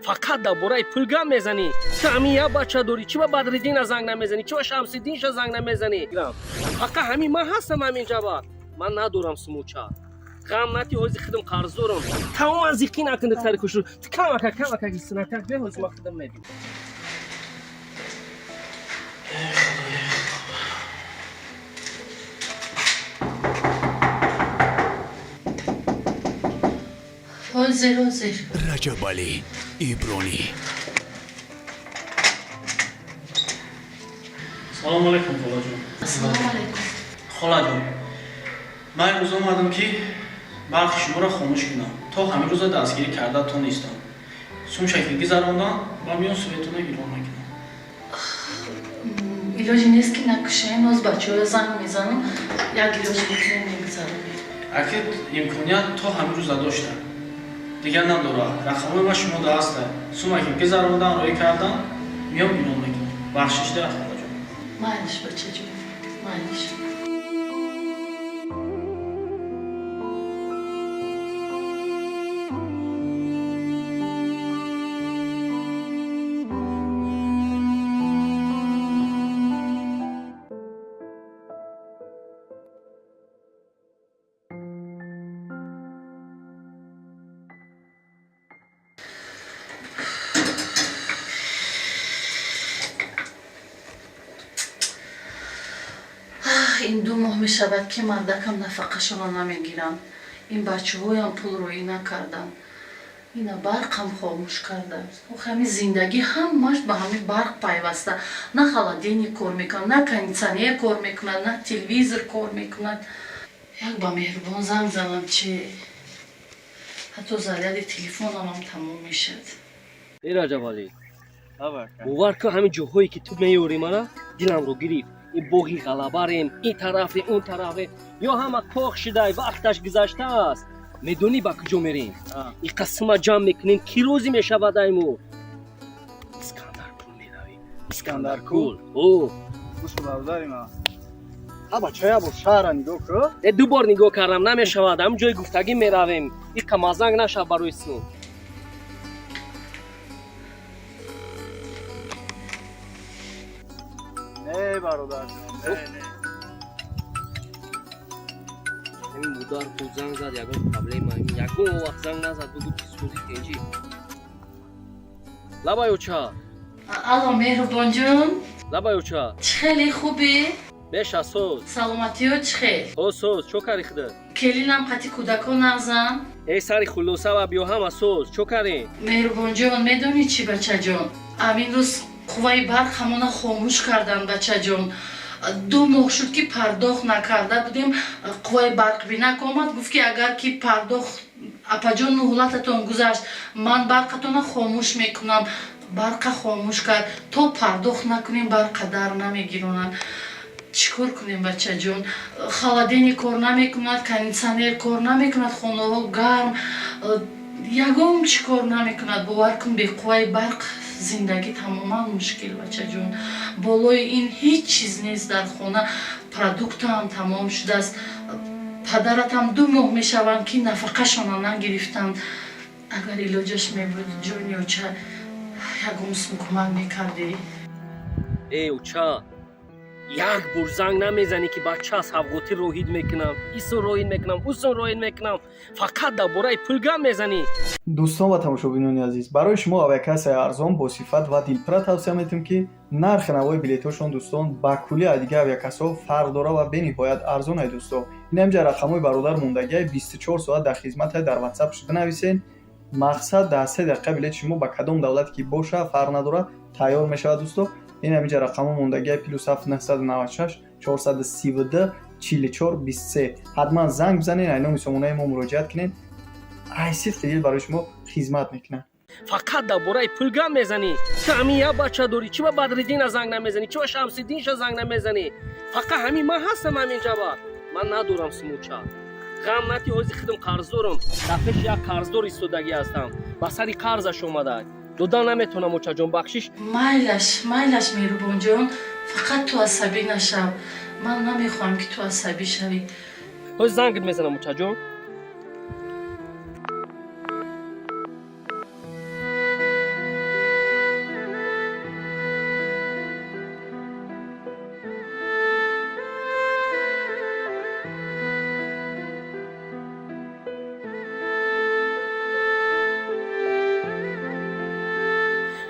Фақат дар бораи пул гап мезанӣ. Ту ҳамин як бача дорӣ, чӣ ба Бадриддина занг намезанӣ, чӣ ба Шамсиддинша занг намезанӣ? Фақат ҳамин ман ҳастам ҳамин ҷаба. Ман надорам сумуча. Ғам нати, ҳози худам қарздорам. Тамоман зиқӣ накун, духтари хушрӯ. Ту камака камака гисинакак бе, ҳози ман худам мебинам. Ҳозир, ҳозир. Раҷабалӣ Ибронӣ. Салому алайкум, холаҷон. Ассалому алайкум. Холаҷон, ман имрӯз омадам, ки барқи шуморо хомӯш кунам. То ҳамин рӯза дастгирӣ карда тонистам. Сумшаки гузарондам ва миён светона гирон мекунам. Илоҷе нест, ки накушем? Ҳоз бачаҳоя занг мезанам, як илоҷ мекунем, мегузаронем. Аки имконият то ҳамин рӯза доштам, дигар надора. Рақамҳои ма шумо даста. Сумаки гузарондан, роӣ кардан, миён гирон мекунам. Бахшиш да, холаҷон. Майлиш, бачаҷон, майлиш. Ин 2 моҳ мешавад, ки мардакам нафақашонро намегиранд. Ин бачаҳоям пул роӣ накарданд. Ина барқам хомӯш карданд. Охи, ҳамин зиндагӣ ҳамаш ба ҳамин барқ пайваста. На холодильник кор мекунад, на кондитсионер кор мекунад, на телевизор кор мекунад. Як ба Меҳрубон занг занам, чи ҳатто заряди телефонамам тамом мешавад. Э, Раҷабалӣ, бовар кун, ҳамин ҷоҳое ки ту меёрӣ, мана диламро гирифт. Ин боғи ғалабарем, ин тарафе, он тарафе, ё ҳама кох шидай, вақташ гузаштааст. Медонӣ, ба куҷо мерем? Ин қасма ҷамъ мекунем, ки рӯзӣ мешавад, айму Искандаркул меравем. Искандаркул? О. Гӯш, бародари ман, ҳа, бачая, бо шаҳра нигоҳ кун. Э, ду бор нигоҳ кардам, намешавад. Ҳамин ҷои гуфтагӣ меравем. Иқа мазанг нашав барои сун. Не, бародар, не, не. Ҳамин модар бо занг зад, ягон проблема, ягон вақт занг назад, бугу ки сӯзи, тенҷӣ. Лабай, оча. Алло, Меҳрубонҷон. Лабай, оча. Чӣ хеле, хубӣ? Беша, соз. Саломатиё чӣ хел? Ҳо, соз. Чо кари худат? Келинам қати кӯдакон нағзам? Э, сари хулоса ва биё, ҳама соз. Чо карем? Меҳрубонҷон, медонӣ чӣ, бачаҷон, ҳамин рӯз қувваи барқ ҳамона хомӯш карданд, бачаҷон. 2 моҳ шуд, ки пардохт накарда будем. Қувваи барқ бинак омад, гуфт, ки агар ки пардохт, апаҷон, муҳлататон гузашт, ман барқатона хомӯш мекунам. Барқа хомӯш кард. То пардохт накунем, барқа дар намегиронанд. Чӣ кор кунем, бачаҷон? Холодильник кор намекунад, кондитсионер кор намекунад, хонаҳо гарм, ягон чӣ кор намекунад. Бовар кун, беқувваи барқ зиндагӣ тамоман мушкил, бачаҷон. Болои ин ҳеҷ чиз нест дар хона, продуктам тамом шудааст. Падаратам 2 моҳ мешаванд, ки нафақашонро нагирифтанд. Агар илоҷаш мебуд, ҷони оча, ягон сум кӯмак мекардӣ. Э, оча, як бор занг намезанӣ, ки бача савғотӣ роҳид мекунам, исун роҳид мекунам, усон роҳид мекунам? Фақат дар бораи пул гап мезанӣ. Дӯстон ва тамошобинони азиз, барои шумо авиакассаи арзон, босифат ва дилпура тавсия метиҳем, ки нархи навои билетҳошон, дӯстон, ба кулли аз дигар авиакассаҳо фарқ дора ва бениҳоят арзон ай, дӯсто. Ин ҳамҷа рақамҳои бародар мондагиай, 24 соат дар хизмате. Дар ватсапш бинависен. Мақсад, дар 3 дақиқа билети шумо ба кадом давлате ки боша, фарқ надорад, тайёр мешавад, дӯсто. Ин ҳаминҷа рақамҳо мондагиай: +7 996 432 44 23. Ҳатман занг бизанед, ай номи сомонаи мо муроҷиат кунед. Ай сидқи дил барои шумо хизмат мекунад. Фақат дар бораи пул гап мезанӣ. Ту ҳамин як бача дорӣ, чӣ ба Бадриддина занг намезанӣ, чӣ ба Шамсиддинша занг намезанӣ? Фақат ҳамин ман ҳастам ҳамин ҷаба. Ман надорам сумуча. Ғам нати, ҳози худам қарздорам. Дар пеши як қарздор истодагӣ ҳастам, ба сари қарзаш омада, дода наметавонам, очаҷон, бахшиш. Майлаш, майлаш, Меҳрубонҷон, фақат ту асабӣ нашав. Ман намехоҳам, ки ту асабӣ шавӣ. Ҳози зангит мезанам, очаҷон.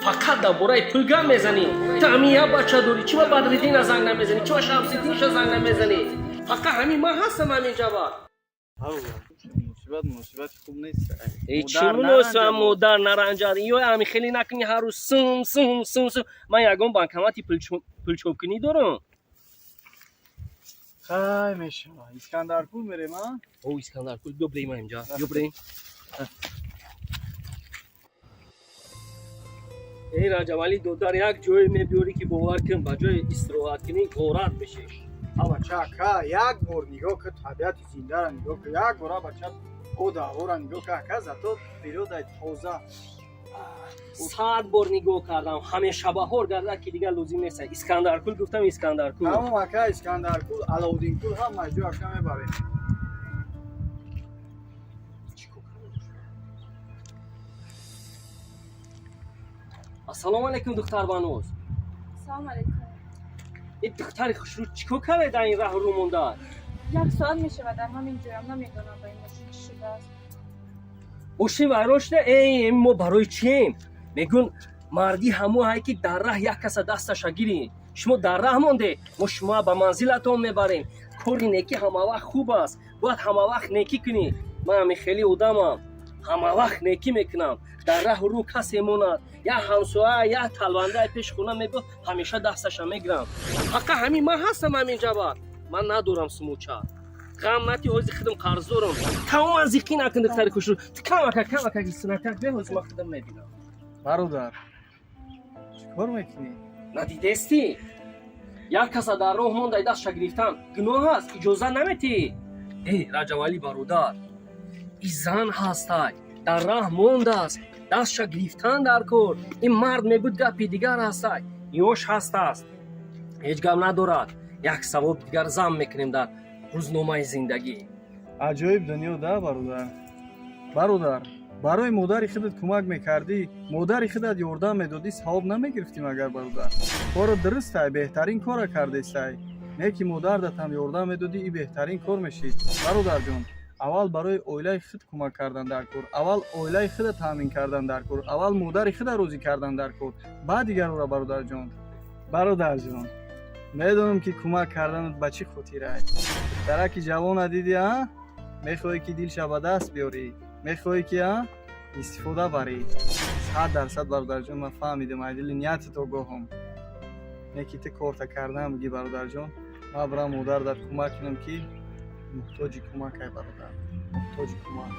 Фақат дар бораи пул гап мезанӣ. Ту ҳамин як бача дорӣ, чӣ ба Бадриддина занг намезанӣ, чӣ ба Шамсиддинша занг намезанӣ? Фақат ҳамин ман ҳастам ҳамин ҷаба. Муносибат муносибати хуб нест. Эй, чӣ муносибат, модар наранҷад. Ё ҳамин хеле накунӣ, ҳар рӯз сум сум сум сум. Ман ягон банкомати пулчопкунӣ дорам? Хай, мешава. Искандаркул мерем, а? О, Искандаркул, биё бирем инҷа. Биё бирем. Эй, Раҷабалӣ додар, як ҷое мебиёрӣ, ки бовар кун, ба ҷои истироҳат кунӣ, ғорат мешиш. А бача, ака, як бор нигоҳ кун, табиати зиндаро нигоҳ кун, як бор, а бача, ода ҳавора нигоҳ кун, ака, зато природаи тоза. 100 бор нигоҳ кардам, ҳамеша баҳор гардад, ки дигар лозим нест. Искандаркул гуфтам, Искандаркул. Тамом, ака, Искандаркул, Аловуддинкул, ҳама ҷо, ака, мебарем. Ассалому алайкум, духтарбаноз. Салом алейкум. Ин духтари хушрӯ чӣ кор карда дар ин раҳ рӯ монда? Як соат мешавад, дар ҳамин ҷоям, намедонам, ба ин мошин чӣ шудааст. Мошин вайрон шуда? Эй, мо барои чием? Мегӯн, мардӣ ҳамоҳае, ки дар раҳ як каса дасташа гирӣ. Шумо дар раҳ монде, мо шумо ба манзилатон мебарем. Кори некӣ ҳамавақт хуб аст, бояд ҳамавақт некӣ кунӣ. Ман ҳамин хеле одамам, ҳамавақт некӣ мекунам. Дар раҳу рӯ касе монад, як ҳамсоя, як талбандаи пеши хона мебиёд, ҳамеша дасташа мегирам. Фақат ҳамин ман ҳастам ҳамин ҷаба. Ман надорам сумуча, ғам нати, ҳози худам қарздорам. Тамоман зиқӣ накун, духтари хушрӯ. Ту камака камака гисинакак беҳози ман худам мебинам. Бародар, чӣ кор мекунӣ? Надидестӣ, як каса дар роҳ мондай, дастша гирифтан гуноҳ аст, иҷоза наметиҳӣ. Эй, Раҷабалӣ бародар, и зан ҳастай, дар раҳ мондааст, дастша гирифтан дар кор. Ин мард мегӯд, гапи дигар ҳастай, ёш ҳастааст, ҳеҷ гап надорад, як савоб дигар зам мекунем дар рӯзномаи зиндагӣ. Аҷоиб дунё да, бародар. Бародар, барои модари худат кӯмак мекардӣ, модари худат ёрдам медодӣ, савоб намегирифтӣ магар, бародар? Коро дурустай, беҳтарин кора кардестай. Не ки модардатам ёрдам медодӣ, и беҳтарин кор мешид. Бародарҷон, аввал барои оилаи худ кӯмак кардан дар кор, аввал оилаи худа таъмин кардан дар кор, аввал модари худа розӣ кардан дар кор, баъд дигарора. Бародарҷон, бародарҷон, медонам, ки кӯмак карданат ба чӣ хотирай. Духтараки ҷавона дидӣ, а, мехоҳӣ, ки дилша ба даст биёрӣ, мехоҳӣ, ки а истифода барӣ. 100%, бародарҷон, ман фаҳмидам, ай дили ниятат огоҳам. Не ки ту корта кардан бигӣ, бародарҷон, ман бирам модар дар кӯмак кунам, ки муҳтоҷи кӯмак ай, бародар, муҳтоҷи кӯмак.